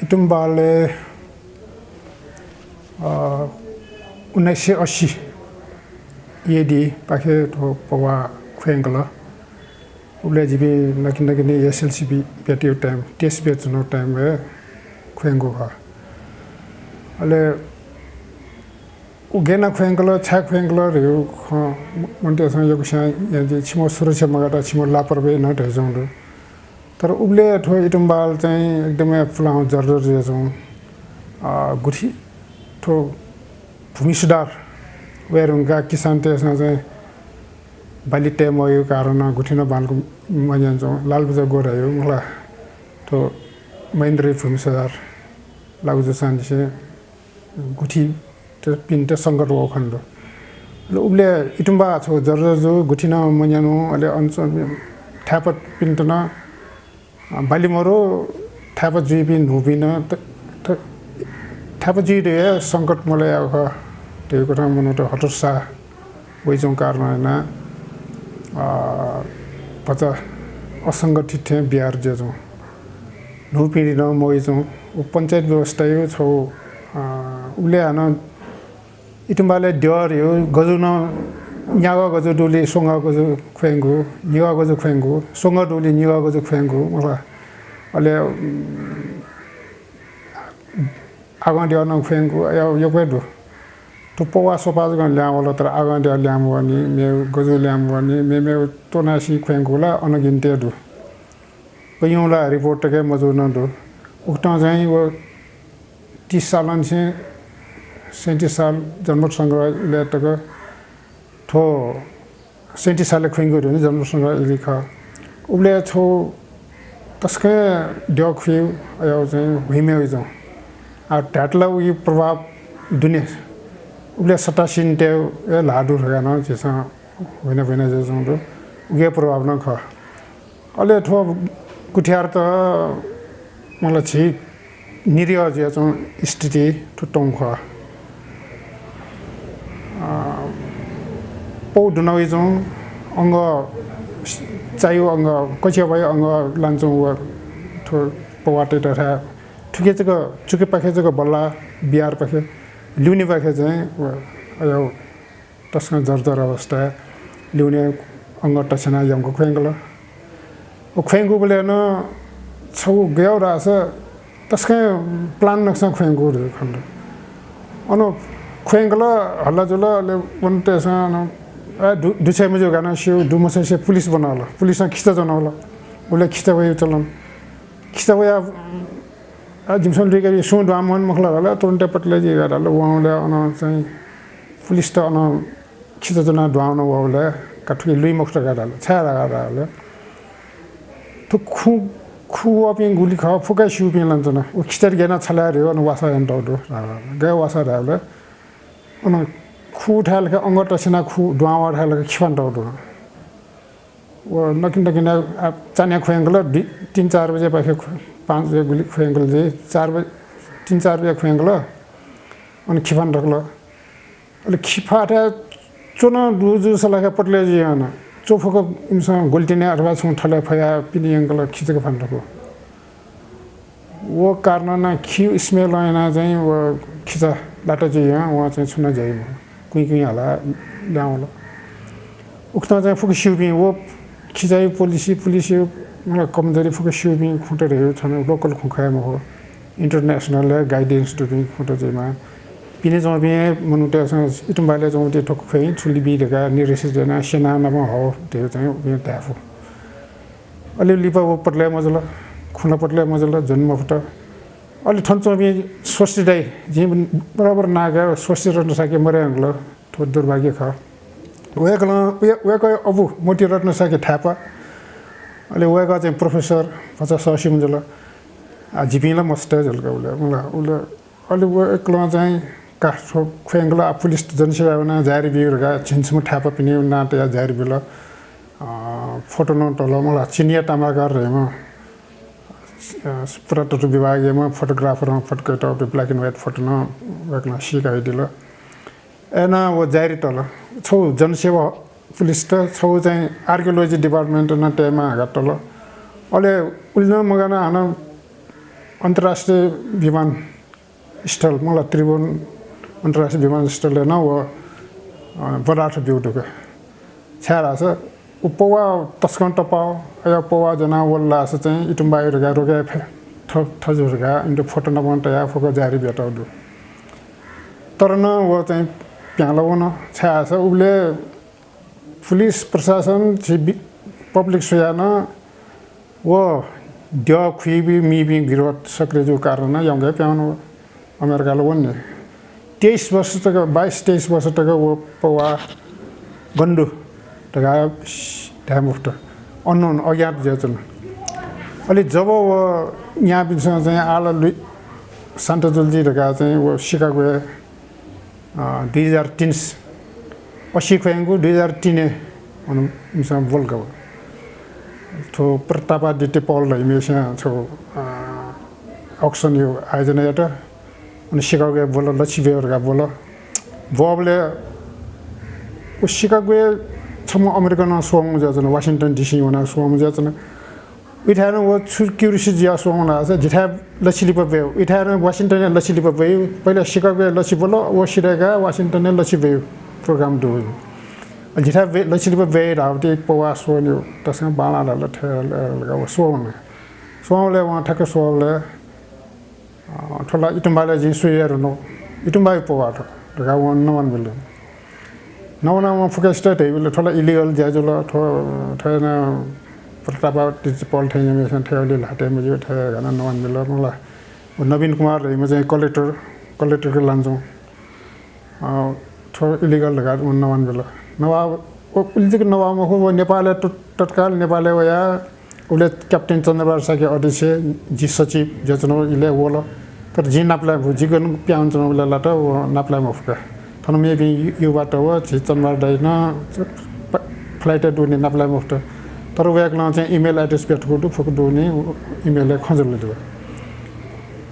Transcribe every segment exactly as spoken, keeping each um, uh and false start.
इतुम्बालय्, अ, उन्नाइस सय अस्सी एडी पाखे थ्व पौवा ख्वय्‌कल। उबलय् जिपिं नकिं नकिं एसएलसी बी-, ब्यातिउ time, test batch च्वनाउ time-य् ख्वय्‌कू खः। अले उ गय् याना ख्वय्‌कल, छाय् ख्वय्‌कल धइगु खँ मनूतय्‌सं यक्वस्यां यानादी, छिमि सुरक्षा मगात, छिमि लापरवाही नं धयाच्वंगु दु। तर उबलय् थ्व इतुम्बाल चाहिँ एकदमै पुलांगु जर्जर जुयाच्वं। अ, गुथि थ्व भूमि सुधार वये धुंकाः किसानतय्‌सं चाहिँ बाली तये मवइगु कारणं गुथि नं बांलाक मन्यानाच्वं। लालबुजा ग्व धइगु, मला, थ्व महेन्द्रया भूमि सुधार लागू जूसांनिसें गुथिपिन्त संकट वःगु खनेदु। अले उबलय् इतुम्बा छगू जर्जर जू, गुथि नं मन्यानु, अले अन च्वंपिं थाय्‌पापिन्त नं, अ, बाली मरु, थाय्‌पा जुइपिं न्हूपिं नं त-, त-, थाय्‌पा जुइ धइगु हे संकट मलयागु खः धइगु कथं मनूत हतोत्साह वइच्वंगु कारणं यानाः, अ, भचा असंगठित थें बिहार जुयाच्वं। न्हूपिं नं मवइच्वं। उ पञ्चायत व्यवस्थाया छगू, अ, उबलय् हानं इतुम्बालय् द्यः धइगु गजू नं न्यागः गजू दुगुलिं स्वंगः गजू ख्वय्‌कू, निगः गजू ख्वय्‌कू, स्वंगः दुगुलिं निगः गजू ख्वय्‌कू, मला। अले, उम्, आगः द्यः नं ख्वय्‌कू, अय् यक्व हे दु। थ्व पौवा स्वपा जक ल्याहां वल, तर आगः द्यः ल्याहां मवःनि, मेगु गजू ल्याहां मवःनि, मेमेगु त्वनासिं ख्वय्‌कू ला अनगिन्ति दु। कयौं ला report तक हे मजू नं दु। उकथं चाहिँ व तीस सालंनिसें सैंतीस साल जनमत संग्रह इलय् तक, थ्व सैंतीस सालय् ख्वय्‌कू धइगु नि जनमत संग्रह इलय् खः। उबलय् छगू तसकं द्यः खुइगु, अय् चाहिँ हुइमेगु जुं। आ, धायेत ला उकिया प्रभाव दुने। उबलय् सत्तासीनतय् हे ल्हाः दु धकाः नं झीसं हुइना हुइना जुयाच्वंगु दु। उकिया प्रभाव नं खः। अले थ्व गुथियारत, मला, झी निरीह जुयाच्वंगु स्थिति थ्व तंगु खः। अ, पौ दुना वइच्वं, अंगः, चायागु अंगः, कचिया बाया अंगः लानाच्वंगु व थ्व पौवा तयेत थाय्। थुके जक, चुकेपाखे जक बल्लाः, बिहारपाखे, ल्यूनेपाखे चाहिँ व, अय् तसकं जर्जर अवस्थाय् ल्यूने अंगः तछ्यानाः यंक ख्वय्‌कल। व ख्वय्‌कूबलय् नं छगू गय् धाःसा तसकं plan नक्सां ख्वय्‌कू धइगु खनेदु। अन ख्वय्‌कल, हल्ला जुल, अले वनतय्‌सं अन, "ए, दु-, दुछ्वये मज्यू" धकाः नं स्यू, दुमछ्वसे पुलिस ब्वनावल, पुलिसं खिचा ज्वनावल। उबलय् खिचा वइगु चलन। खिचा वयाः आ, जिमिसं लुइकाबी, सुं दुहां मवःनि मखु ला धाल, तुरुन्त पत्याः जुइ धकाः धाल। वंबलय् अन चाहिँ पुलिसत अन खिचा ज्वनाः दुहां वनाः वःबलय् का थुकी लुइ मखुत धकाः धाल। छाय् धकाः धाःबलय् थ्व खू, खू वःपिं गुलि खः, फुक्क हे स्यूपिं लानाच्वन। व खिचात गय् यानाः छ्वये धइगु अन वासः यानातःगु दु धाल। गय् वासः धाःबलय् अन खू थाय् लाखे अंगः तछ्यानाः खू दुहां वःथाय् लाखे खिफानातःगु दु। व नकिं नकिं, आ, चान्हय् ख्वय्‌कल, दुई, तीन चार बजेपाखे ख्व-, पाँच बजे गुलि ख्वय्‌कल जुइ, चार बजे, तीन चार बजे ख्वय्‌कल, अन खिफानातल। अले खिफाथाय् च्वन दु जूसा लाखे पत्याः जुइ याना। च्वफुक इमिसं गोल्टिनय् अथवा छुं थलय् फयाः पिने यंकल, खिचा जक फानातःगु। व कारणं नं खिउ smell यानाः चाहिँ व खिचा लात जुइ यां, वं चाहिँ छुं नं ज्या याइ मखु, कुइँ कुइँ हालाः ल्याहां वल। उकथं चाहिँ फुक्क स्यूपिं, व खिचाया policy, पुलिसया, मतलब, कमजोरी फुक्क स्यूपिं खुँत धइगु थन local खुँ खः हे मखु, international guidance दुपिं खुँत जुइमाः। पिने च्वंपिं हे मनूतय्‌सं इतुम्बालय् च्वंपिं थ्व ख्वय् छु लिबी धकाः निरीक्षण यानाः सेना नाप हः धइगु चाहिँ उपिं धाये फु। अले लिपा व पत्याः मजुल, खुँ ला पत्याः मजुल, ज्वने मफुत। अले थन च्वंपिं स्वस्ति दाइ, जिं बराबर नां काये, स्वस्ति रत्न शाक्य मदये धुंकल, थ्व दुर्भाग्य खः। वय्‌कलं, वय्-, वय्‌कःया अबु मोती रत्न शाक्य थाय्‌पा। अले वय्‌कः चाहिँ professor, भचा सःस्यूम्ह जुल। आ, जिपिं ला मस्त हे जुल का उबलय्, मला, उबलय् अले वय्‌कलं चाहिँ का थ्व ख्वय् यंकल, आ, पुलिसत जनसेवा याना जाहेर बी धकाः झिंछम्ह थाय्‌पापिनि नां तयाः जाहेर बिल। अ, photo नं तल, मला, चिनियाँ ताम्राकार धइम्ह, अ, पुरातत्व विभागयाम्ह photographer नं photo कयातःगु black and white photo नं वय्‌कलं सीकाबिल। अय्‌नं व जारी तल। छगू जनसेवा पुलिसत, छगू चाहिँ archaeology department नं तयेमाः धकाः तल। अले उलि नं मगानाः हानं अन्तर्राष्ट्रिय विमानस्थल, मतलब त्रिभुवन अन्तर्राष्ट्रिय विमानस्थलय् नं व, अ, पदार्थ ब्यूगु दु का। छाय् धाःसा व पौवा तसकं तपाः, अय् पौवा ज्वनाः वल धाःसा चाहिँ इतुम्बायु धकाः रोके फे-, थ-, थजु धकाः इमित फोटो नापं तयाः फुक्क जारी बियातःगु दु। तर नं व चाहिँ प्याहां ला वन, छाय् धाःसा उबलय् पुलिस प्रशासन झी बि-, public स्वयाः नं व द्यः खुइपिं मीपिं गिरोह सक्रिय जूगु कारणं यंके प्याहां वन। अमेरिकाय् ला वंनि। तेइस वर्ष तक, बाइस तेइस वर्ष तक व पौवा गन दु धकाः धाये मफुत। Unknown, अज्ञात जुयाच्वन। अले जब व न्यापिन्सं चाहिँ आः ला लुइ-, शान्त जुल जुइ धकाः चाहिँ व शिकागोय् अ, दुई हजार तीन, असी ख्वय्‌गु दुई हजार तीनय् अन इमिसं ब्वल का। थ्व प्रतापादित्य पौल धइम्हस्यां छगू, अ, auction-या आयोजना यात। अन शिकागोय् ब्वल, लच्छि ब्यु धकाः ब्वल। ब्वःबलय् व शिकागोय् छम्ह अमेरिकनं स्वःम्ह जुयाच्वन, Washington D C वनाः स्वःम्ह जुयाच्वन। उइथाय् नं व छु curiosity जुयाः स्वःम्ह धाःसा जिथाय् लच्छि लिपा ब्वयेगु। उइथाय् नं Washington-य् लच्छि लिपा ब्वयेगु। पहिला शिकागोय् लच्छि ब्वल, व सिधय्काः Washington-य् लच्छि ब्वयेगु program दु। अ, जिथाय् ब्वये-, लच्छि लिपा ब्वये धाःबलय् पौवा स्वःन्यु तसकं बांलाः धाल, थथे धाल, व स्वः वन। स्वःबलय् वं ठ्याक्क स्वःबलय् अ, थ्व ला इतुम्बालय् जिं स्वये धुन। इतुम्बायु पौवा थ्व धकाः वं नवाना बिल। नवानाः वं फुक्कसित धयाबिल, थ्व ला illegal ज्या जुल, थ्व, थ्व यानाः प्रतापादित्य पौल थें याःम्हस्यां थथे यायेगु ल्हातय् मज्यू, थथे यानाः नवाना बिल। मला व नवीन कुमार धइम्ह चाहिँ collector, collector-के लानाच्वंगु। अ, थ्व illegal धकाः वं नवाना बिल। नवाः, व उलि जक नवाः मखु, व नेपालय् त-, तत्काल नेपालय् वयाः उबलय् क्याप्टेन चन्द्रबहादुर शाक्य अध्यक्ष, जि सचिव जुयाच्वनागु इलय् वल। तर जिं नापलाये मफु, जि गन पिहां वनाच्वनागु इलय् लात, व नापलाये मफु का। थन मेपिं यु-, युवात व झी चन्द्रबहादुर दाइ नं प-, flight-य् दुनि, नापलाये मफुत। तर वय्‌कलं चाहिँ email address ब्याथकूगु दु, फुक्क दुनि, व email-य् खँ जुल दु।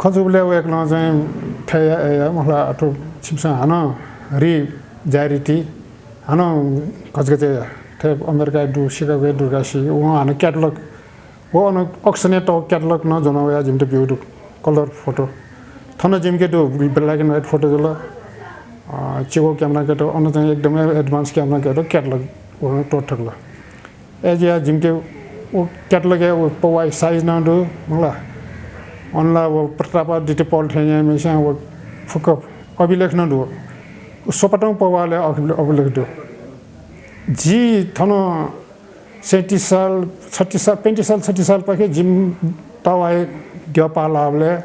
खँ जूबलय् वय्‌कलं चाहिँ थथे याये, अय् याये, मला अथे छिमिसं हानं रि जारी ति, हानं घचघचे या। थथे अमेरिकाय् दु, शिकागोय् दु धकाः सी, वं हानं catalog, व अन auction-य् तःगु catalog नं ज्वना वयाः जिमित ब्यूगु दु, colour photo। थन जिमिके दु, black and white photo जुल। अ, चिगु camera कयातःगु, अन चाहिँ एकदमै advance camera कयातःगु catalog वं त्वःता थकल। अय्‌जुयाः जिमिके व catalog-य् व पौवाया size नं दु, मला। अन ला व प्रतापादित्य पौल थें याःम्हस्यां व फुक्क अभिलेख नं दु। व सपाटं पौवालय् अभिले-, अभिलेख दु। जि थन सैँतिस साल, छत्तिस साल, पैँतिस साल, छत्तिस सालपाखे जिमि तःवाः द्यः पाः लाःबलय्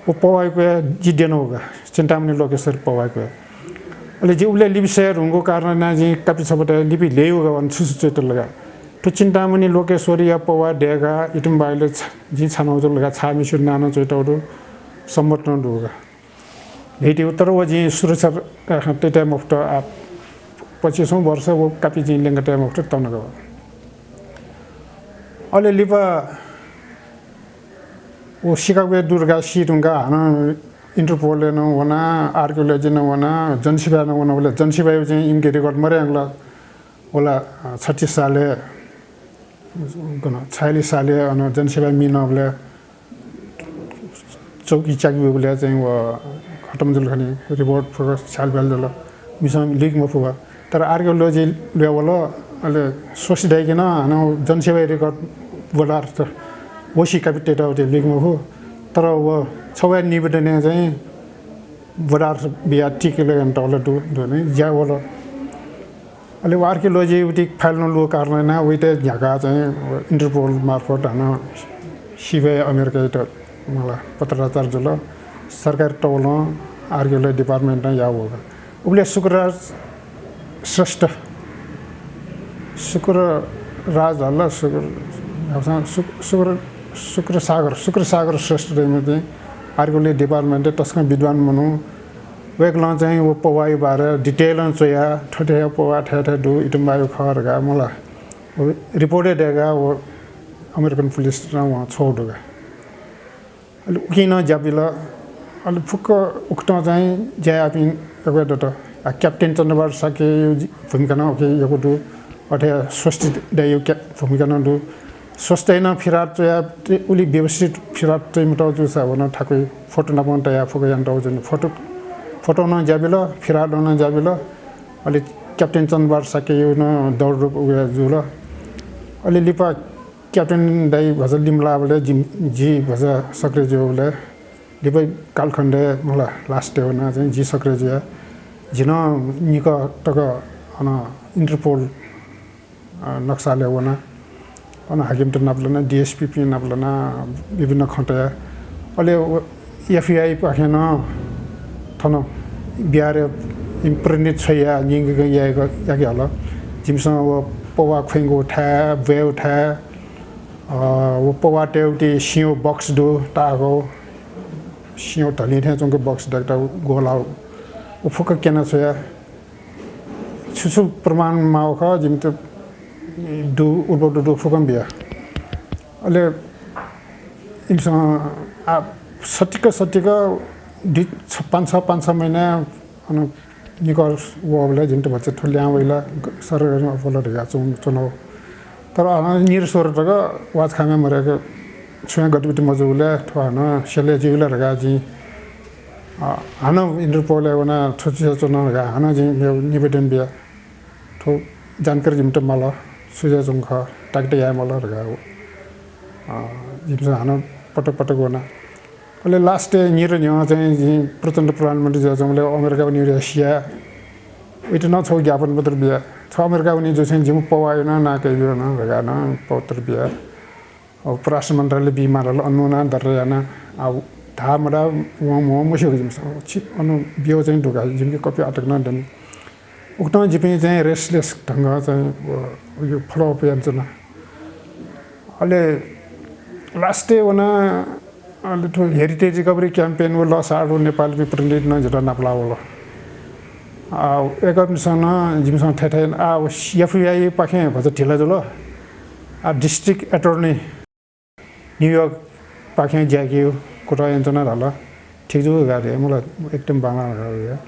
व पौवाया क्वय् जि द्यनागु का, चिन्तामणि लोकेश्वरी पौवाया क्वय्। अले जि उबलय् लिपि सये धुंकूगु कारणं यानाः जिं कापि छपटय् लिपि ल्ह्यू का, अन छु छु च्वयातल धकाः। थ्व चिन्तामणि लोकेश्वरीया पौवा दय्‌काः इतुम्बायुलय् छ-, जिं छानागु जुल धकाः छाःमि सुनानं च्वयातःगु दु, सम्मत नं दु का। ल्ह्यू का, तर व जिं सुरक्षा तये मफुत, आ, पच्चिसौं वर्ष व कापि जिं ल्यंका तये मफुत, तन का। अले लिपा व शिकागोय् दु धकाः सी धुंकाः हानं Interpol-य् नं वना, archaeology नं वना, जनसेवाय् नं वना। उबलय् जनसेवाय् चाहिँ इमिके record मदये धुंकल। व ला, अ, छत्तिस सालय्, गन, छयालिस सालय् अन जनसेवाय् मि नःबलय् चौकी च्याकी ब्यूबलय् चाहिँ व खतम जुल खनी, report फुक्क छ्यालब्याल जुल। मिसं लुइके मफु व। तर archaeology ल्वय् वल, अले स्वस्ति दय्‌के नं हानं जनसेवाया record ब्वधाः त वसि कापि तयेत व लुइके मफु। तर व छगू निवेदनय् चाहिँ ब्वधाः बियाः तिकिल यानातःगु दु, दु नि ज्या वल। अले व archaeology उति file नं लुइगु कारणं यानाः वइत न्ह्याकाः चाहिँ Interpol मार्फत हानं सिबिआई अमेरिकायात मला पत्राचार जुल। सरकारी तौलं archaeology department नं याः वःगु। उबलय् शुक्रराज श्रेष्ठ, शुक्रराज हल, शुक्र, शुक-, शुक्र, शुक्रसागर, शुक्रसागर श्रेष्ठ धइम्ह चाहिँ archaeology department-य् तसकं विद्वान मनू। वय्‌कलं चाहिँ व पौवाया बारे detail-ं च्वयाः, थथे पौवा थथे थथे दु, इतुम्बायु खः धकाः मला व report-य् दय्‌काः व अमेरिकन पुलिसत नं वं छ्वःगु दु का। अले उकिं नं ज्या बिल। अले फुक्क उकथं चाहिँ ज्या याःपिं यक्व हे दत। आ, क्याप्टेन चन्द्रबहादुर शाक्यया भूमिका नं उकी यक्व दु। अथे स्वस्ति दाइया क्या-, भूमिका नं दु। स्वस्थ यानाः फिराद च्वया, उलि व्यवस्थित फिराद च्वइमत जूसा व नं थाकुइ फोटो नापं तयाः फुक्क यानातःगु जुल। फोटो, फोटो नं ज्या बिल, फिराद नं ज्या बिल। अले क्याप्टेन चन्द्रबहादुर शाक्यया नं दौड रूप उया जुल। अले लिपा क्याप्टेन दाइ भचा लिमलाःबलय् जि, जि भचा सक्रिय जुयाबलय् लिपा कालखण्डय् मला last-य् वनाः चाहिँ जि सक्रिय जुया। जि नं निकः तक अन Interpol, अ, नक्सालय् वना। अन हाकिमत नाप ल्हाना, DSP पिं नाप ल्हाना, विभिन्न खँ तया। अले व FBI पाखें नं थन बिहारय् इमि प्रतिनिधि छ्वया न्यंके यायेगु, याके हल। जिमिसं व पौवा ख्वइगु थाय्, ब्वयेगु थाय्, अ, व पौवा तयेगु ति सिंहया box दु, ताःगु सिंह धलिं थें च्वंगु box दय्कातःगु गोला, व फुक्क क्यना छ्वया। छु छु प्रमाण माःगु खः, जिमित दु, उपलब्ध दु, फुक्कं बिया। अले इमिसं आ, सतिक सतिक दुई छ, पाँच छ, पाँच छ महिना अन निकः वःबलय् जिमित भचा थ्व ल्याहां वइला, सरकारी उपलब्ध धकाः च्वं-, च्वनागु। तर अन निर सोह्र तक वाचखामय् मदय्क छुं हे गतिविधि मजूबलय् थ्व हानं सेलय् जुइला धकाः जिं, अ, हानं Interpol-य् वनाः थ्व छु जुयाच्वन धकाः हानं जिं मेगु निवेदन बिया। थ्व जानकारी जिमित माल, छु जुयाच्वंगु खः, ताकेत याये माल धकाः, अ, जिमिसं हानं पटक पटक वना। अले last-य् निर न्ह्यः चाहिँ जिं प्रचण्ड प्रधानमन्त्री जुयाच्वंबलय् अमेरिका वनीगु सिया। उइत नं छगू ज्ञापन पत्र बिया। छ अमेरिका वनी जूसां जिमिगु पौवाया नं नां कयाबिया नं धकाः नं पत्र बिया। अब परराष्ट्र मन्त्रालय बी माल, अन नं दर्ता याना। आ, धाः मधाः वं मवं मस्यू जिमिसं। छि अन बियो चाहिँ दुका, जिमिके कपि आतक नं दनि। उकथं जिपिं चाहिँ restless ढंगं चाहिँ व, यो follow up यानाच्वना। अले last-य् वना, अले थ्व Heritage Recovery Campaign व Lost Art of Nepal-पिं प्रतिनिधि नं जितः नापलाः वल। आ, वय्कःपिन्सं नं जिमिसं थथे थथे, आ, व FBI पाखें भचा ढिला जुल। आ, district attorney New York पाखें ज्याकेगु कुतः यानाच्वना धाल। ठीक जू धकाः धया, मला एकदम बांलाः धकाः धया।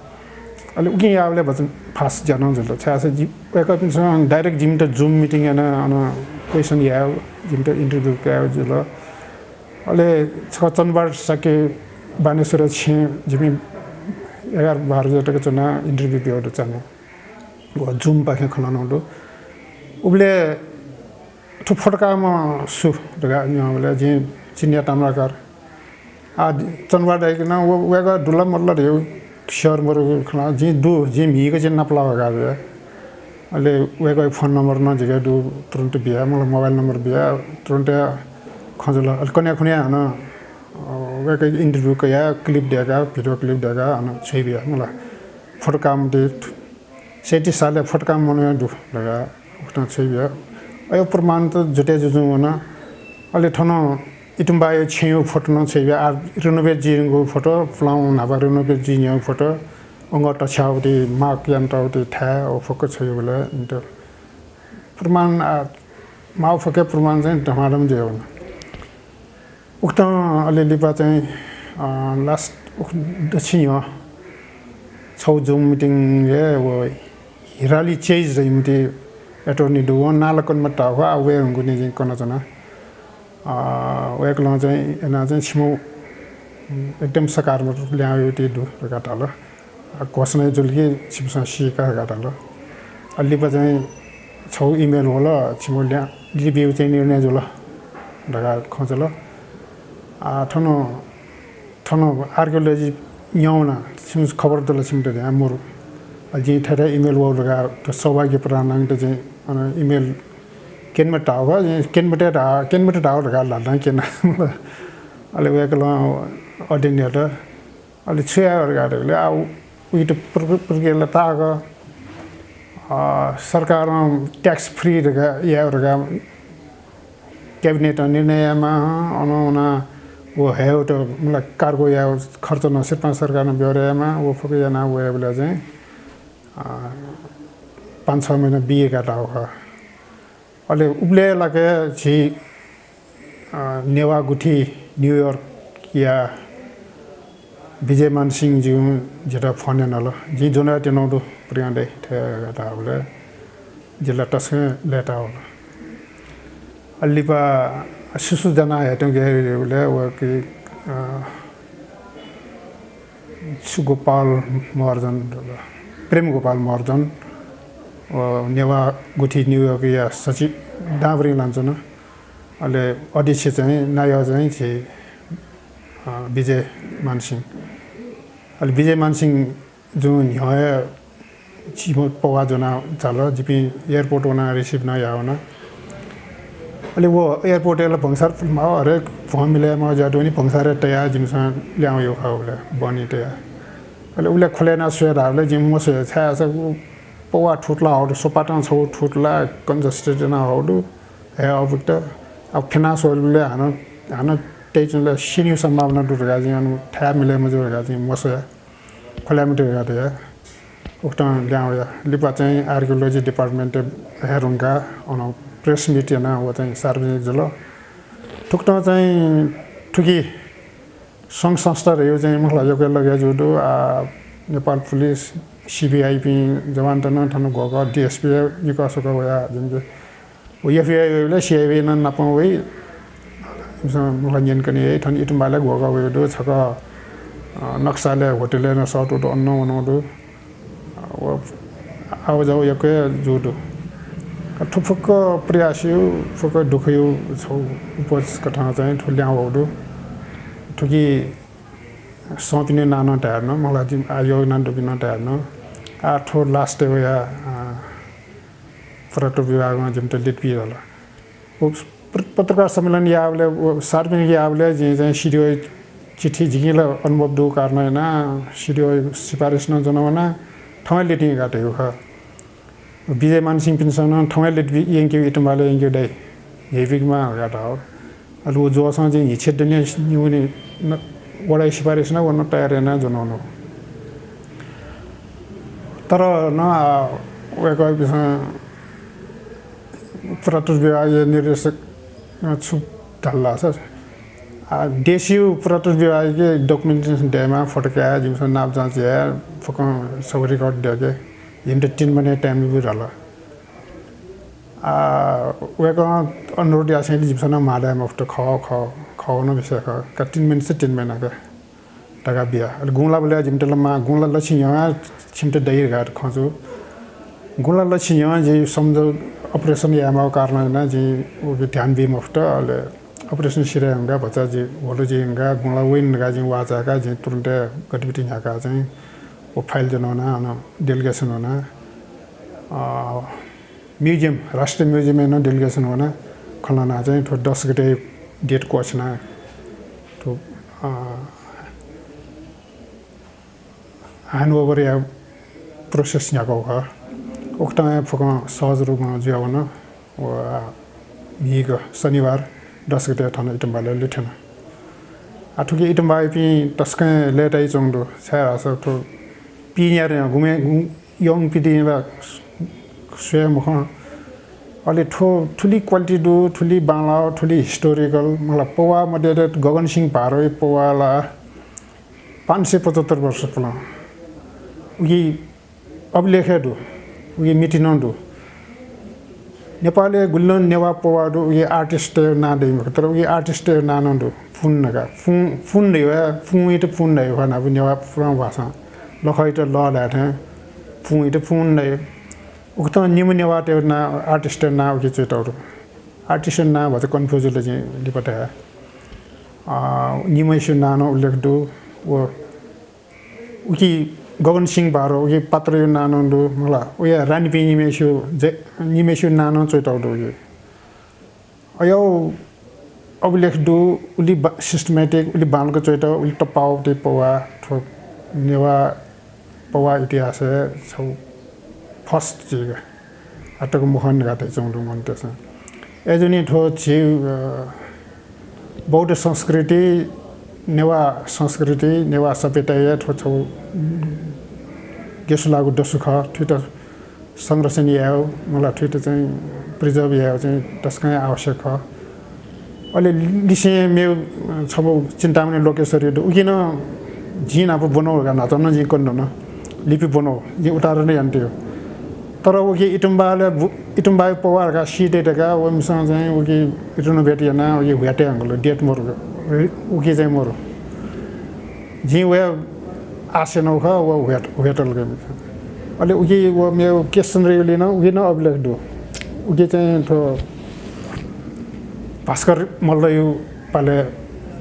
अले उकिं याःबलय् भचा fast ज्या नं जुल। छाय्धाःसा जि, वय्कःपिन्सं direct जिमित Zoom meeting यानाः अन question याये, जिमित interview कयाः जुल। अले छकः चन्द्रबहादुर शाक्य बानेश्वरय् छेँय् जिपिं एघार बाह्र बजे तक च्वनाः interview बियाः दु चान्हय्। व Zoom पाखें खँ ल्हानागु दु। उबलय् थ्व फोटोकाःम्ह सु धकाः न्यनाबलय् जिं चिनिया ताम्राकार। आ, चन्द्रबहादुर दाइके नं व, वय्कः दु ला मदु ला धयागु sure मदुगु खँ ल्हाः। जिं दु, जिं म्हीगः जिं नापलाः धकाः बिया। अले वय्कःया phone number नं जिके दु, तुरुन्त बिया, मला mobile number बिया, तुरुन्त खँ जुल। अले कन्हय् खुन्हु हानं, अ, वय्कःया interview कयाः clip दय्काः, video clip दय्काः हानं छ्वयाबिया, मला फोटोकाःम्ह ति सैंतिस सालय् फोटोकाःम्ह मनूया दु धकाः उकथं छ्वयाबिया। अय् प्रमाण त जुते जुजुं वन। अले थन इतुम्बाया छेँया फोटो नं छ्वयाबिया। आ, renovate जुइधुंकूगु फोटो, पुलांगु न्हापा renovate जुइधुंकूगु फोटो, अंगः तछ्याःगु ति, mark यानातःगु ति थाय्, व फुक्क छ्वयाबिल इमित। प्रमाण, आ, माःगु फुक्क प्रमाण चाहिँ धमाधम जुयावन। उकथं अले लिपा चाहिँ, अ, last उख-, दच्छि न्ह्यः छगू Zoom meeting-य् व हिराली चेज धइम्ह ति attorney दु, वं नां ला कने मताः, आ, वये धुंकूनिं जिं कनाच्वना। अ, वय्कलं चाहिँ यानाः चाहिँ छिमिगु एकदम सकारात्मक ल्याहां वइगु ति दु धकाः धाल। आ, घोषणा जुल कि छिमिसं सीका धकाः धाल। अले लिपा चाहिँ छगू email वल, छिमिगु ल्याहां लिपा बीगु चाहिँ निर्णय जुल धकाः खँ जुल। आ, थन, थन archaeology न्यंवना, छिमिसं खबर दु ला छिमित धयां मरु। अले जिं थथे email वःगु धकाः थ्व सौभाग्य प्रधानयात जिं अन email क्यने मताः, क्यने मते धाः, क्यने मते धाः धकाः ल्हातं क्यना। अले वय्कलं अध्ययन यात। अले छु याये धकाः धाःबलय्, आ, उ-, उइत प्र-, प्रक्रिया ला ताःगु, अ, सरकारं tax free धकाः याये धकाः cabinet-ं निर्णय यायेमाः, अन वनाः व हयेत, मतलब, cargo याये खर्च नं सिरपां सरकारं bear यायेमाः, व फुक्क यानाः वयेबलय् चाहिँ, अ, पाँच छ महिना बी का ताःगु खः। अले उबलय् लाक झी, अ, नेवाः गुथि New York-या विजयमान सिंहजुं जितः phone यानादिल। जिं ज्वना त्यनागु दु, प्रियं दाइ, थथे धाःबलय् जि ला तसकं लय्ताः वल। लिपा सुसु जना हेतु गय् उले व कि, अ, छु गोपाल महर्जन, प्रेम गोपाल महर्जन, अ, नेवाः गुथि न्यूयोर्कया सचिव दांभरिं लानाच्वन। अले अध्यक्ष चाहिँ नायः चाहिँ झी, अ, विजय मानसिंह। अले विजय मानसिंह जुं न्ह्यः हे झिम्ह पौवा ज्वना झाल, जिपिं airport वना receive नं याः वना। अले व airport ला भन्सार माः हरेक भ्वं मिले माः ज्या दुनि भन्सार तया जिमिसं ल्याहां वया खः उले बनी तया। अले उले खोले ना स्वये धाःबले जिमि मस्वये छाय् उ पौवा थुतला हौ दु, सोपातं छौ थुतला congested ना हौ दु। हे अबुत अब फिना स्वले हानं, हानं तय् चुले सिन्यु सम्भावना दु धकाः जिं अन थाय् मिले मजू धकाः जिं मस्वया। खोले मते धकाः धया। उकथं ल्याहां वया। लिपा चाहिँ archaeology department हे रुंका अन press meet याना व चाहिँ सार्वजनिक जुल। थुकथं चाहिँ थुकी संघ संस्था रह्यो चाहिँ मखला यक्व लगे जू दु। आ, नेपाल पुलिस, CBI पिं जवानत नं थन ग्वःगः DSP हे निकः स्वकः वया जिमिके। व FBI वयेबले CIB नं नापं वइ। इमिसं मखला न्यंकने याइ, थन इतुम्बाले ग्वःगः वये दु, छकः, अ, नक्साले होटलय् नं सःतू दु, अन नं वनौ दु। अ, व आवाजाउ यक्व जू दु। अ, थ्व फुक्क प्रयासयु, फुक्क दुःखयु छौ उपज कथं चाहिँ थ्व ल्याहां वउ दु। थुकी संपिनि नां नं तयार न, मखला जिमि आ योगदान दुपिं नं तयार न। आ थ्व last वया, अ, पुरातत्व विभागं जिमित लित बी हल। व प्र-, पत्रकार सम्मेलन याःबले, व सार्वजनिक याःबले जिं चाहिँ CDO चिठी जिकिं ला अनुभव दु कारण याना CDO सिफारिस नं ज्वना वना, थौंया लित यंका धयागु खः। विजय मानसिंहपिन्सं नं थौंया लित बी-, यंकेगु इतुम्बाले यंकेगु दाइ। न्ह्यइपिकमा धकाः धाः। अले व ज्वःसं जिं हिच्छे दुने निगुने न-, वडाइ सिफारिस नं व नं तयार याना ज्वना वना। तर नं, आ, वय्कःपिन्सं पुरातत्व विभागया निर्देशक, अ, छु धाल धाःसा, आ, देशीय पुरातत्व विभागके documentation दयेमा, photo काये, जिमिसं नाप जाँच याये, फुक्कं सब record दयेके, जिमित तीन महिना time लिपु धाल। आ, वय्कलं अनुरोध यासेंलि जिमिसं नं म्हाये मफुत, खः, खः, खः नं विषय खः, का तीन महिना से तीन महिना का। धकाः बिया। अले गुंलाबलय् जिमित ला माः, गुंला लछि न्ह्यः छिमित दइ धकाः खँ जू। गुंला लछि न्ह्यः जिं सम्झ operation यायेमाःगु कारणं यानाः जिं उके ध्यान बी मफुत। अले operation सिधये धुंकाः भचा जि ह्वलु जुइ धुंकाः गुंला वइन धकाः जिं वाः चाय्काः जिं तुरुन्त गतिविधि न्ह्याकाः चाहिँ व file ज्वना वना, अन delegation वना। अ, museum, राष्ट्रिय museum-य् नं delegation वना, खँ ल्हानाः चाहिँ थ्व दस गते date क्वःछिना थ्व, अ, handover या process न्ह्याकागु खः। उकथं हे फुक्कं सहज रूपं जुयावन। व, अ, म्हिगः शनिबार दस गते थन इतुम्बालय् लिथ्यन। आ, थुकी इतुम्बायापिं तसकं लय्तायाच्वंगु दु। छाय्धाःसा थ्व पिंन्यारे गुम्ह, गुम्ह young पिदिं ला स्वये मखं। अले थ्व थुलि quality दु, थुलि बांलाः, थुलि historical, मतलब पौवा मध्ये गगन सिंह भारोया पौवा ला पाँच सय पचहत्तर वर्ष पुलां। उकी अभिलेख हे दु, उकी मिति नं दु। नेपालय् गुलि नं नेवाः पौवा दु, उकी artist-या नां दइ मखु, तर उकी artist-या नां नं दु। फुन धकाः, फुं, फुन धइगु हे, फुंइत फुन धइगु खः न्हापा नेवाः पुलां भाषां। लखइत लः धाये थें, फुंइत फुन धइ। उकथं निम्ह नेवाःतय् नां, artist-या नां उकी च्वइतःगु दु। Artist-या नां भचा confuse जुल जिं लिपा धया। अ, निम्हय्सिगु नां नं उल्लेख दु। व उकी गगन सिंह भारो, उकी पात्रया नां नं दु, मला। उया रानीपिं निम्हय्सिगु, निम्हय्सिगु नां नं च्वइतःगु दु उकी। अय् अभिलेख दु, उलि बा-, systematic, उलि बांलाक च्वइतः, उलि तःपाःगु पौवा, थ्व नेवाः पौवा इतिहासय् छगू first जुइगु। आःतक मखन धकाः धयाच्वंगु दु मनूतय्सं। अय्जूगुलिं थ्व झी, अ, बौद्ध संस्कृति, नेवाः संस्कृति, नेवाः सभ्यताया थ्व छगू गेसुलाःगु दसु खः। थुइत संरक्षण यायेगु, मला, थुइत चाहिँ preserve यायेगु चाहिँ तसकं आवश्यक खः। अले लिसें मेगु, अ, छगू चिन्तामणि लोकेश्वरी दु। उकी नं जिं नाप ब्वनागु धकाः न्हाचः नं जिं कने धुन। लिपि ब्वनागु, जिं उतार नं यानातयागु। तर उकी इटुम्बाले बु-, इटुम्बाया पवार का सीते धकाः वमिसं चाहिँ उकी renovate याना उकी हुयाते हंगल, date मरु, उकी चाहिँ मरु। जिं वया आशा नौ खः, व हुयात-, हुयातल गमिसं। अले उकी व मेव केशचन्द्र युली न, उकी न अभिलेख दु। उकी चाहिँ थ्व भास्कर मल्लयु पाले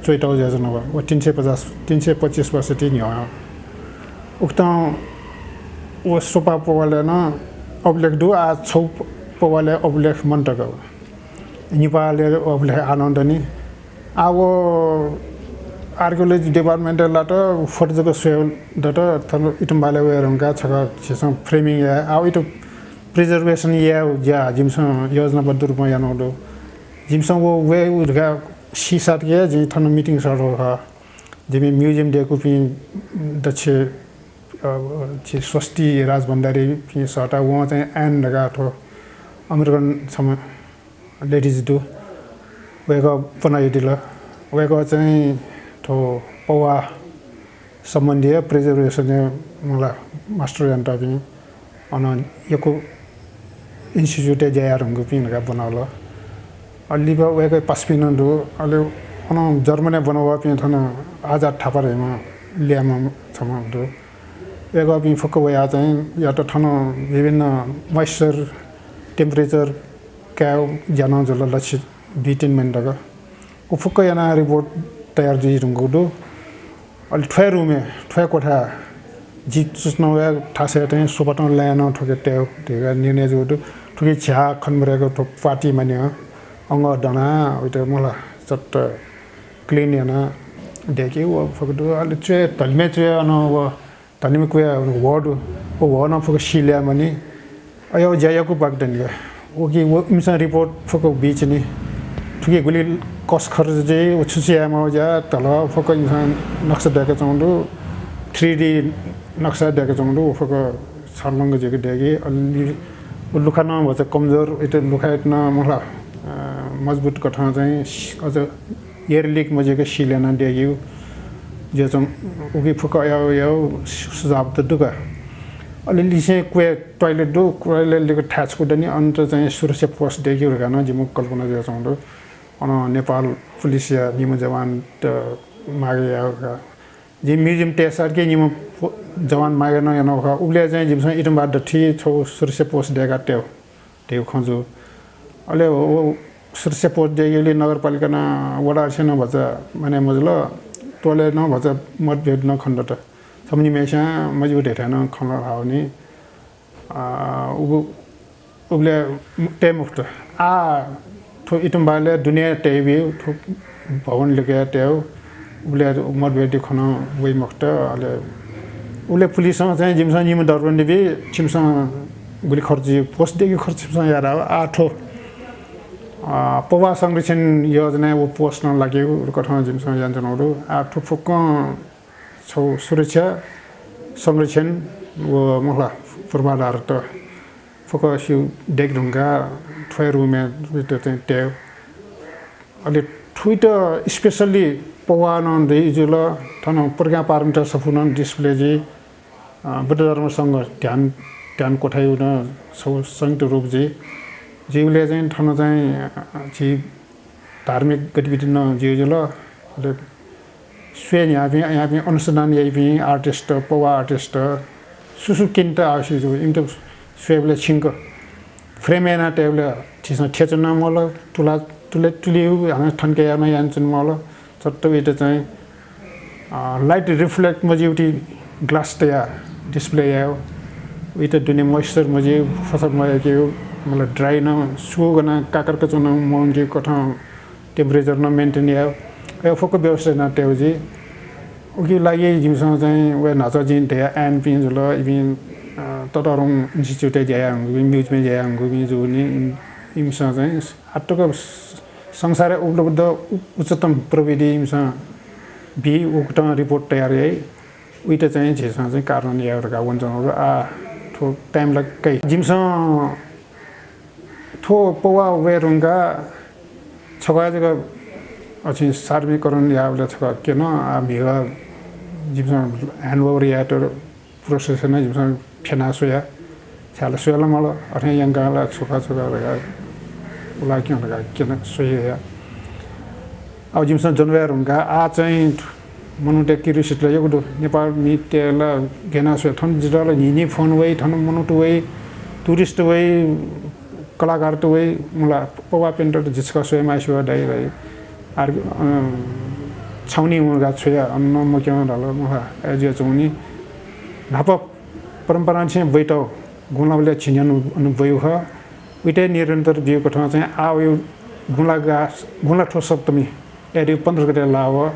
च्वइतौ ज्याजन व, व तीन सय पचास, तीन सय पच्चीस वर्ष ति न्ह्यः। उक्तं व सोपा पवाले न अभिलेख दु, आ छौ प-, पवाले अभिलेख मन्तक। निपाले अभिलेख आनन्दनि। आ व archaeology department लात फोटो जक स्वये दत, थन इटुम्बाले वये रंका छक झीसं framing या। आ इटु preservation या ज्या जिमिसं योजनाबद्ध रूपमा यानौ दु। जिमिसं व वये धका सीसात के जिं थन meeting सडौ खः। जिमि museum देकुपिं दक्ष, अ, छि स्वस्ति राजभण्डारीपिं सःता वं चाहिँ Anne धका थ्व American छम्ह ladies दु। वय्कः पनायुदिल। वय्कः चाहिँ थ्व पवा सम्बन्धीय preservation मला master यान्तपिं अन यक्व institute ज्या याये धुंकूपिं धका ब्वनावल। अले लिपा वय्कः पासापिं नं दु। अले अन जर्मनी ब्वनावःपिं थन आजाद थापा धइम्ह ल्याय्म्ह छम्ह दु। वय्कःपिं फुक्क वयाः चाहिँ यात थन विभिन्न moisture, temperature काये ज्या नं जुल, लछि दुई तीन महिना तक। व फुक्क यानाः report तयार जुइ धुंकूगु दु। अले थ्वय् room-य्, थ्वय् कोठा, जि चुच्नवया थासय् चाहिँ सोपातं लाय् नं थुके तये धकाः निर्णय जूगु दु। थुके झ्याः खनेमदय्क थ्व पाटी माने अंगः दनाः उइत मला चट्ट clean यानाः दय्के व फुक्क दु। अले च्वय् धलिमय् च्वय् अन व धनिम्ह क्वय् ह्वः दु। व ह्वः नं फुक्क seal याये मनि। अय् व ज्या यक्व बाकि दनि का। उकी व इमिसं report फुक्क बीचिनि। थुकी गुलि cost खर्च जुइ, व छु छु याये माःगु ज्या धल फुक्क इमिसं नक्सा दय्काच्वंगु दु, three D नक्सा दय्काच्वंगु दु, व फुक्क छर्लंग जुइक दय्के। अले व लुखा नं भचा कमजोर, इत लुखा इत नं मला, अ, मजबुत कथं चाहिँ अझ air leak मजुइक seal यानाः दय्केगु ज्या च्वं। उकी फुक्क अय् व अय् व सुझाव त दु का। अले लिसें क्वय् toilet दु, toilet लिक थाय् छकू दनि, अन त चाहिँ सुरक्षा post दय्केगु धकाः नं जिमिगु कल्पना जुयाच्वंगु दु। अन नेपाल पुलिसया निम्ह जवानत मागे यायेगु का। जिं museum तयेसारके निम्ह पो-, जवान मागे नं यानागु खः। उबलय् चाहिँ जिमिसं इटुम्बा दथुइ छगू सुरक्षा post दय्काः तयेगु धइगु खँ जू। अले व, व सुरक्षा post दय्केगुलिं नगरपालिका नं वडाध्यक्ष नं भचा माने मजुल, टोलय् नं भचा मतभेद नं खनेदत। छम्ह निम्हय्सिं मज्यू धयाथें नं खँ ल्हाः वनी। अ, उगु, उबलय् तये मखुत। आः थ्व इटुम्बालय् दुने तयेबी, थ्व भवन लिकया तयेगु, उबलय् मतभेद खँ नं वइ मखुत। अले उबलय् पुलिसं चाहिँ जिमिसं निम्ह दरबन्दी बी, छिमिसं गुलि खर्च, post दय्केगु खर्च छिमिसं याये धाःगु। आः थ्व, अ, पवा संरक्षण योजनाय् व post नं लाकेगु कथं जिमिसं यानाच्वनागु दु। आः थ्व फुक्कं छगू सुरक्षा, संरक्षण व मला पूर्वाधारत फुक्क स्यू दय्के धुंकाः थ्वय् room-य् थुइत चाहिँ तयेगु। अले थुइत specially पवा नं दइ जुल, थन प्रज्ञापारमिता सफू नं display जुइ, अ, बुद्ध धर्म संघ ध्यान, ध्यान कोठायु नं छगू संयुक्त रूप जुइ। जुइबलय् चाहिँ थन चाहिँ, अ, झी धार्मिक गतिविधि नं जुइ जुल। अले स्वये न्ह्याःपिं, अय्‌याःपिं अनुसन्धान याइपिं artist, पवा artist, सुसु किन्त आवश्यक जू, इमित स्वयेबलय् छिंक frame याना तयेबलय् झीसं थ्यचन मल, तुला, तुले, तुलिउ हानं थन्के याना यानाच्वन मल। चट्ट उइत चाहिँ, अ, light reflect मजिउति glass तया display यायो। उइत दुने moisture मजिउ, फसक मयाकिउ, मतलब dry न, सुगना काकर कचन मौंजिउ कथं temperature नं maintain याये, अय् फुक्क व्यवस्था याना तयेगु जुइ। उकी लागि जिमिसं चाहिँ व न्हाचः जिं धया आयनपिं जुल, इपिं, अ, ततःधंगु institute-य् ज्या याये धुंकूपिं, museum-य् ज्या याये धुंकूपिं जूनि, इम-, इमिसं चाहिँ आःतक स-, संसारय् उपलब्ध उ-, उच्चतम प्रविधि इमिसं बी, उकथं report तयार याइ। उइत चाहिँ झीसं चाहिँ कार्यान्वयन याये धकाः वनाच्वनागु दु। आः थ्व time ला काइ। जिमिसं थ्व पवा वये धुंकाः छकः जक अझ सार्वजनिकीकरण यायेबलय् छकः क्यन, आः म्हिगः जिमिसं handover यायेत process नं जिमिसं फ्यना स्वया। काला स्वयेला माल, अथें यंकाः ला छु खः छु खः धकाः उलाक्यं धकाः क्यन स्वये हया। अब जिमिसं जनवया धुंकाः आः चाहिँ मनूतय् curiosity ला यक्व दु। नेपाःमितय् ला गय् याना स्वये, थन जितः ला न्हिं न्हिं phone वइ, थन मनूत वइ, tourist वइ, कलाकारत वइ, मला पौवा प्यन्त जितः स्वये मास्ति वः दाइ, दाइ। आर, अ, छाउनी वंकाः छ्वया, अन मक्यं धाल, मला, अय् जुयाच्वंनि। न्हापा परम्परां छेँ वइतः गुंलाबलय् झिंन्यान्हु अन वइगु खः। उइत निरन्तर ब्यूकथं चाहिँ आः वइ गुंला गा-, गुंला थ्व सप्तमी, अय् दु पन्ध्र गते लाः वः।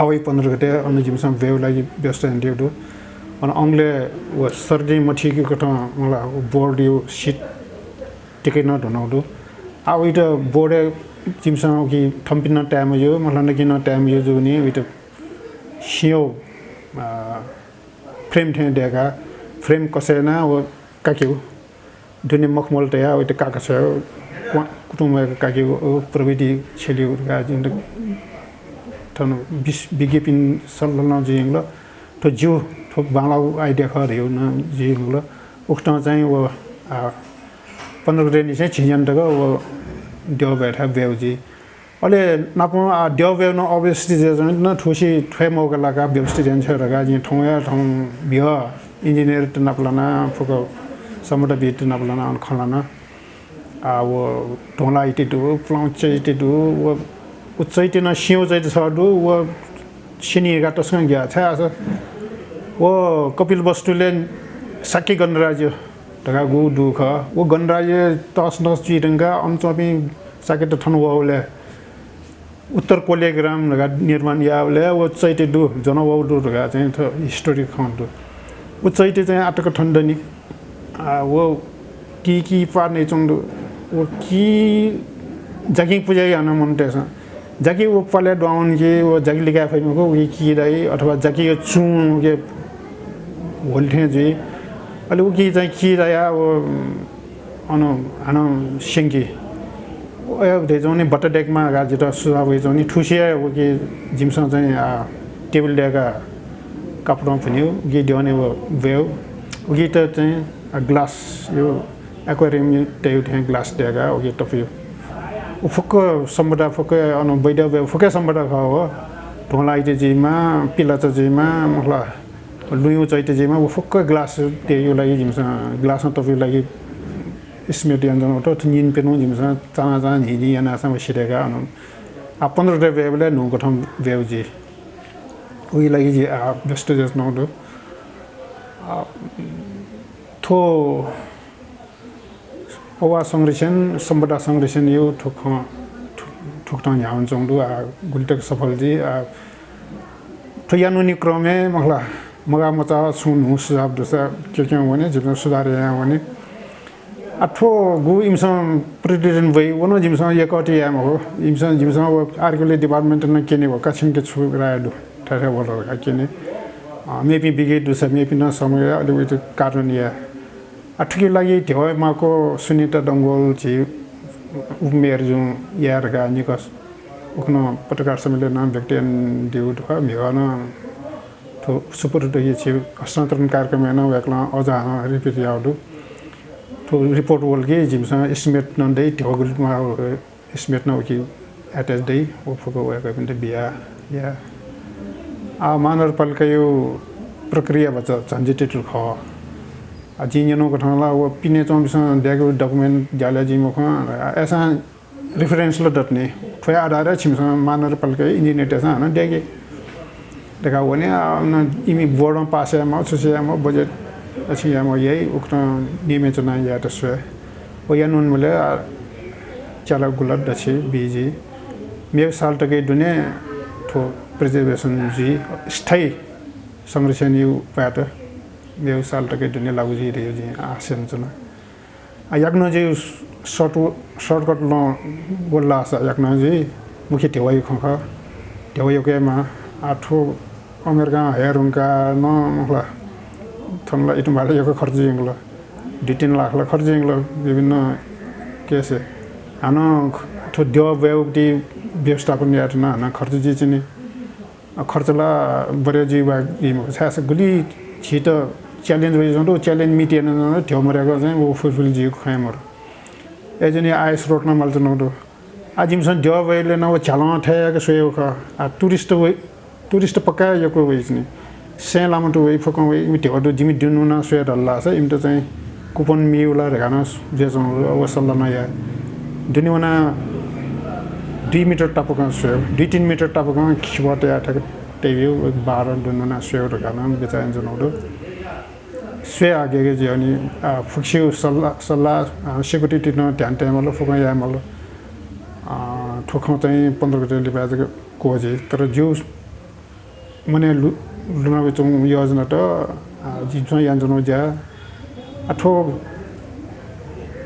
आः वइ पन्ध्र गते अन जिमिसं वयेगु लागि व्यवस्था यानादीगु दु। अन अंगलय् व सर्दी मथीकथं मला board-या seat तिके नं धुनागु दु। आः वइत board-य् जिमिसं उकी थम्पिं नं ताये मज्यू, मला नकिं नं ताये मज्यू जूगुलिं उइत सिंहय्, अ, frame थें दय्काः frame कछाय् यानाः व काकेगु। दुने मखमल तयाः वइत काका छ्वयाः क्वा-, कुतुं वय्काः काकेगु, व प्रविधि छ्यलेगु धकाः जिमित थन विस-, विज्ञपिं सल्लाहं जुइधुंकल। थ्व ज्यू, थ्व बांलाःगु idea खः धयागु नं जुइधुंकल। उकथं चाहिँ व, आ, पन्ध्र गतेनिसें झिंन्यान्हु तक व द्यः वयेथाय् वयेगु जुइ। अले नापं, आ, द्यः वयेगु नं obviously जुयाच्वंगु, थुसी थ्वय् मौका लाकाः व्यवस्थित याना छ्वये धकाः जिं थौंया थौं म्हिगः engineer-त नापलाना, फुक्क सम्बन्धविदत नापलाना अन खँ ल्हाना। आ, व धुंलाः इति दु, पुलांगु चैत्य दु, व, व चैत्य नं सिंहय् चैत्य छगू दु, व स्यनी धकाः तसकं ग्याः। छाय्धाःसा व कपिलवस्तुलय् शाक्य गणराज्य धकाः गुगु दु खः। व गणराज्य तसनस जुइधुंकाः अन च्वंपिं शाक्यत थन वःबलय् उत्तर कोलेग्राम धकाः निर्माण याःबलय् व चैत्य दु, ज्वना वःगु दु धकाः चाहिँ थ्व historic खँ दु। व चैत्य चाहिँ आःतक थन दनि। आ, व कि कि पाः नइच्वंगु दु। व कि जाकिं पुजा याना मनूतय्सं। जाकि व पालय् दुहां वन कि व जाकि लिकाये फइ मखु, उकी कि दाइ अथवा जाकिया चुं उकी ह्वल थें जुइ। अले उकी चाहिँ कि दायाः व अन हानं स्यंकी। अय् धयाच्वंनि बट्टा दय्केमाः धकाः जितः सुझाव वयाच्वंनि। थुसी हे उकी जिमिसं चाहिँ, आ, table दय्काः कापडं भुनेगु, उकी द्यःने व ब्वयेगु। उकित चाहिँ, आ, glass-या aquarium तयेगु थें glass दय्काः उकी तफुइ। व फुक्क सम्पदा, फुक्क अन वैद्य फुक्क सम्पदा खः व। धुंलाः इति जुइमा, पिलाचा जुइमा, मला लुँयु चैत्य जुइमा, व फुक्क glass तयेगु लागि जिमिसं glass-ं तफुइ लागि estimate यानाच्वनागु दु। थ्व निन्हु प्यन्हु जिमिसं चाना चाना न्हिं न्हिं यानाः व सिधय्काः अन। आ, पन्ध्र गते ब्वयेबलय् न्हूकथं ब्वयेगु जुइ। उकी लागि जि, आ, व्यस्त जुयाच्वनागु दु। आ, थ्व पौवा संरक्षण, सम्पदा संरक्षणया थ्व खँ, थु-, थुकथं न्ह्यावनाच्वंगु दु। आ, गुलि तक सफल जुइ, आ, थ्व यानावनी क्रमय् मखुला, मगाः मचाः छुं न्हू सुझाव दुसा क्यं क्यं वने, जिमिसं सुधार यायां वने। आ, थ्व गु इमिसं प्रतिवेदन ब्वइ, व नं जिमिसं यकः ति याये मखु। इमिसं, जिमिसं व archaeology department नं क्यने व का छिमिके छु राय दु, थथे वल का क्यने। अ, मेपिं विज्ञ दुसा मेपिं नं समय अले उइत कारण या। आ, थुकिया लागि ध्यबा माक्व सुनिता डंगोल झी उपमेयर जुं याये धकाः निकः उखुन्हु पत्रकार सम्मेलनं व्यक्त यानादीगु दु खः। म्हिगः नं थ्व सुपुर्द याये झी हस्तान्तरण कार्यक्रमय् नं वय्कलं अझ हानं repeat याःगु दु। थ्व report वल कि जिमिसं estimate नं दइ, ध्यबा गुलि माः estimate नं उकी attach दइ, व फुक्क वय्कःपिन्त बिया या। आ, महानगरपालिकाया प्रक्रिया भचा झन्झटित खः। आ, जिं न्यनागु कथं ला व पिने च्वंपिन्सं दय्केगु document ज्यालय् जुइ मखु, आ, अय्सां reference ला दत नि। थ्वया आधारय् छिमिसं महानगरपालिकाया engineer-तय्सं हानं दय्के धकाः वने, आ, अन इमि board-ं pass यायेमाः, छु छु यायेमाः, budget अछि यायेमाः याइ, उकथं नियमय् च्वनाः यायेत स्वये। व यानावनेबलय्, आ, च्याला गुलि दछि बी जुइ। मेगु साल तकया दुने थ्व preservation जुइ, स्थायी संरक्षणया उपायत मेगु साल तकया दुने लागू जुइ धइगु जिं आश यानाच्वना। आ, याकनं जि short, shortcut लं वल धाःसा याकनं जि मुख्य ध्यबाया खँ खः। ध्यबा यक्व यायेमाः। आ, थ्व अमेरिकां हये धुंकाः नं मखुला, थन ला इतुंभाले यक्व खर्च जुइ धुंकल। दुई तीन लाख ला खर्च जुइ धुंकल विभिन्न case-य्। हानं थ्व द्यः ब्वयेगु व्यवस्थापन यायेत नं हानं खर्च जुइच्वनी। अ, खर्च ला बढे जुइ वा जुइ मखु, छाय्धाःसा गुलि झीत challenge वइच्वंगु दु, challenge meet यानाच्वंगु दु, ध्यबा मदय्क चाहिँ व fulfill जुइगु खँ हे मदु। अय्‌जूगुलिं आय स्रोत नं मालाच्वंगु दु। आः जिमिसं द्यः वयेबलय् नं व झ्यालं थय् यायेक स्वयेगु खः। आः tourist वइ, tourist पक्का यक्व वइच्वनी। सय् लामत वइ, फुक्कं वइ, इमि ध्यबा दु, जिमि दुने वनाः स्वये धाल धाःसा इमित चाहिँ coupon मियु ला धकाः नं जुयाच्वंगु दु, व सल्लाह नं याये। दुने वनाः दुई मिटर तापाकं स्वयेगु, दुई तीन मिटर तापाकं खिपः तयाः थथे तयाः व बारं दुने वनाः स्वयेगु धकाः नं बिचाः यानाच्वंगु दु। स्वये आः गय् गय् जुइ नि, आ, फुक्कसिगु सल्लाह, सल्लाह, आ, security नं ध्यान तये माल, फुक्कं याये माल। आ, थ्व खँ चाहिँ पन्ध्र गते लिपा जक क्वःजी। तर जिगु मनय् लु-, लुनावयाच्वंगु योजना त, आ, जिमिसं यानाच्वनागु ज्या, आ, थ्व,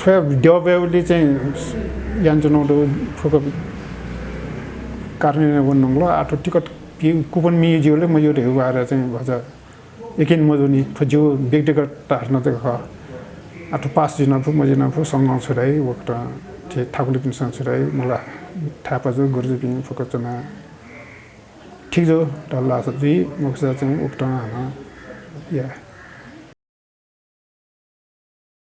थ्व द्यः वयेबलय् चाहिँ यानाच्वनागु दु, फुक्क कार्यान्वयन वने धुंकल। आ, थ्व टिकट पि-, coupon मियु ज्यू ला मज्यू धइगु बारे चाहिँ भचा यकिन मजूनि। थ्व जिगु व्यक्तिगत धारणा जक खः। आ, थ्व pass जुइ नं फु, मजुइ नं फु, संघं छु धाइ, उकथं थि-, थाकुलिपिन्सं छु धाइ, मला थाय्‌पाजु गुरुजुपिं फुक्क च्वनाः ठीक जू धाल धाःसा जुइ, मखुसा चाहिँ उकथं हानं या।